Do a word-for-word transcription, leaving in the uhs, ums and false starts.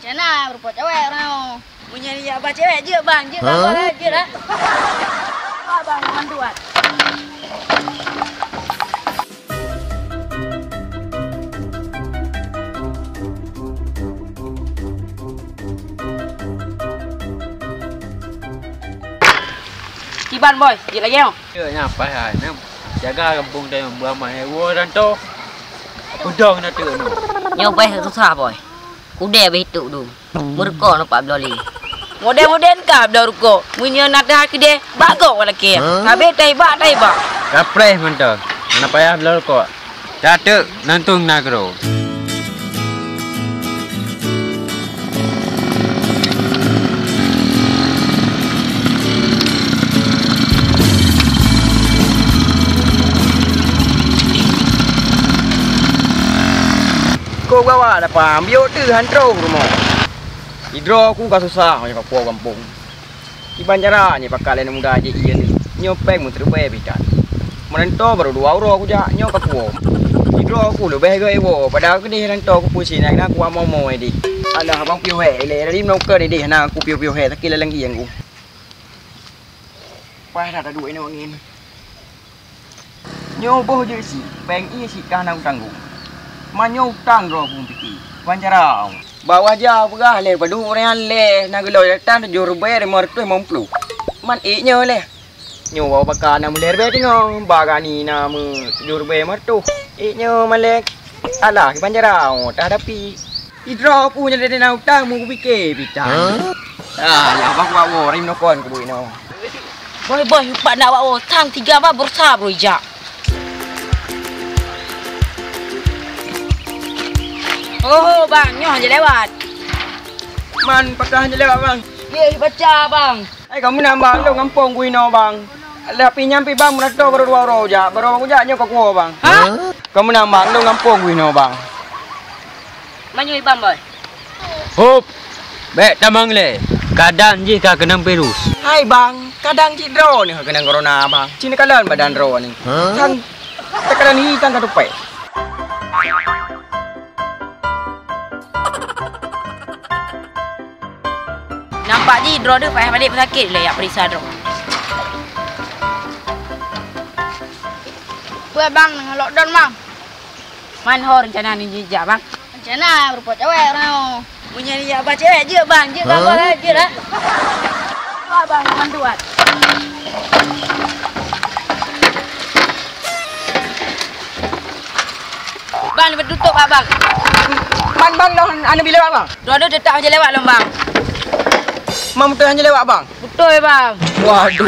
Nah, rupa cewek orang. Punya ni apa cewek je bang, je bang, je lah. Abang manduat. Kiban boy, je lagi oh. Ya, nyapai hai. Jaga kampung dan buah mah. Wo dan to. Udong na tu. Nyobai susah boy. Kudée beh itu dum. Meurukok nampak bloe lé. Modern-modern ka bloe rukok. Meunyoe na teuhah keudeh, bak gok walakée. Hah? Sabé taibak, taibak. Kapreh mantong. Hana payah bloe rukok. Tateuk nangtung nanggroe. Ko gawa dapa, biok teuh han troh rumoh. Sidroe ku ka susah nyoe ka puwoe gampông. Kiban cara nyoe pakat lé aneuk muda jih ié nyoe, nyoe péng meuteuribée pih that. Meurantô barô dua uroe kujak nyoe ka puwoe. Sidroe ku leubeh gét woe, padahai keudeh rantô ku pusing na kuat moe-moe deh. Alah abang piôh hék ilée, dari meunoe keu deh na ku piôh-piôh hék sakét laleng ié ku. Paih that taduek inoe angén. Nyoe boh jeuet si, péng ié si ka hana kutanggong. Meunyoe utang droe ku pike, kiban cara. Bak wajah peugah lé padub ureueng lé na geulôi datang tujoh ribèe limong reutôh limong ploh. Man ék nyoe lé. Nyoe bak baka na meulèe ribèe teungoh, bak gani na meutujoh ribèe limong reutôh. Ék nyoe malèe. Alah, kiban cara, oh, tah tapi. Idroe ku nyan na utang mu kupike pitang. Hah? Ah, ya bah kuwoe rim nokon kubu inoe. Boy, boy, upat nak wak oh, sang tiga bah berusaha bro ijak. Oh, bang, nyoh je lewat. Man, patah je lewat, bang. Ye, baca, bang. Hai, kamu nambah lôn gampông ku inoe, bang. Tapi nyampi bang meurantô barô dua uroe jak, barô kujak nyoe ka kuwoe, bang. Hah? Kamu nambah lôn gampông ku inoe, bang. Manyuih bang boy. Hop, bèk tamong lé. Kadang jih ka keunong virus. Hai bang, kadang cit droe ni ka keunong corona bang. Cina kalon badan droe ni. Hah? Sang takalan hi sang ka tupai. Nampak jih droe deuh payah balik sakét lé yak periksa droe. Peue bang, ngon lockdown bang? Man ho rencana ni jijak bang? Rencana rupa cewek orang. Punya ni ya bah cewek je bang, je bang, bang je lah. Wah bang, manduat. Bang, lepas tutup bang. Man bang noh anu bila bang? Dua-dua tetap aja lewat lom bang. Man betul aja lewat bang. Betul bang. Waduh.